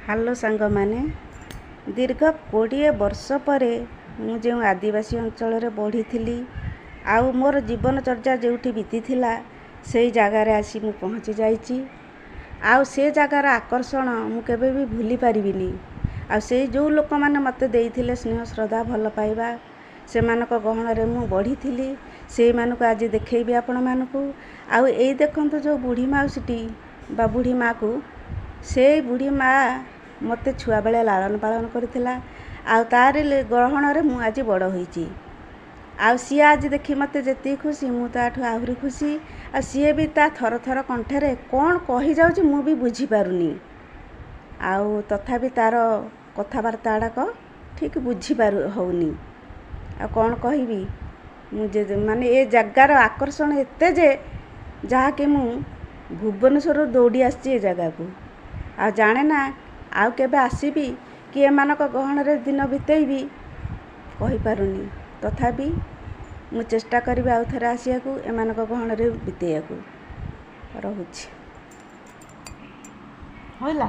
Hello ସାଙ୍ଗମାନେ, ଦୀର୍ଘ 20 ବର୍ଷ ପରେ ମୁଁ ଯେଉଁ ଆଦିବାସୀ ଅଞ୍ଚଳରେ ବଢ଼ିଥିଲି ଆଉ ମୋର ଜୀବନଚର୍ଯ୍ୟା ଯେଉଁଠି ବିତିଥିଲା, ସେଇ ଜାଗାରେ ଆସି ମୁଁ ପହଞ୍ଚି ଯାଇଛି। ଆଉ ସେ ଜାଗାର ଆକର୍ଷଣ ମୁଁ କେବେ ବି ଭୁଲି ପାରିବିନି। ଆଉ ସେଇ ଯେଉଁ ଲୋକମାନେ ମୋତେ ଦେଇଥିଲେ ସ୍ନେହ, ଶ୍ରଦ୍ଧା, ଭଲ ପାଇବା, ସେମାନଙ୍କ ଗହଣରେ ମୁଁ ବଢ଼ିଥିଲି, ସେଇମାନଙ୍କୁ ଆଜି ଦେଖେଇବି ଆପଣମାନଙ୍କୁ। ଆଉ ଏଇ ଦେଖନ୍ତୁ ଯେଉଁ ବୁଢ଼ୀ ମାଉସୀଟି ବା ବୁଢ଼ୀ ମାଆକୁ, ସେଇ ବୁଢ଼ୀ ମା ମୋତେ ଛୁଆବେଳେ ଲାଳନ ପାଳନ କରିଥିଲା ଆଉ ତାରି ଗହଣରେ ମୁଁ ଆଜି ବଡ଼ ହୋଇଛି। ଆଉ ସିଏ ଆଜି ଦେଖି ମୋତେ ଯେତିକି ଖୁସି, ମୁଁ ତାଠୁ ଆହୁରି ଖୁସି। ଆଉ ସିଏ ବି ତା ଥର ଥର କଣ୍ଠରେ କ'ଣ କହିଯାଉଛି ମୁଁ ବି ବୁଝିପାରୁନି, ଆଉ ତଥାପି ତାର କଥାବାର୍ତ୍ତା ଗୁଡ଼ାକ ଠିକ୍ ବୁଝିପାରୁ ହେଉନି। ଆଉ କ'ଣ କହିବି ମୁଁ ଯେ, ମାନେ ଏ ଜାଗାର ଆକର୍ଷଣ ଏତେ ଯେ ଯାହାକି ମୁଁ ଭୁବନେଶ୍ୱରରୁ ଦୌଡ଼ି ଆସିଛି ଏ ଜାଗାକୁ। ଆଉ ଜାଣେ ନା ଆଉ କେବେ ଆସିବି କି ଏମାନଙ୍କ ଗହଣରେ ଦିନ ବିତେଇବି, କହିପାରୁନି। ତଥାପି ମୁଁ ଚେଷ୍ଟା କରିବି ଆଉ ଥରେ ଆସିବାକୁ, ଏମାନଙ୍କ ଗହଣରେ ବିତେଇବାକୁ। ରହୁଛି। ହେଲା।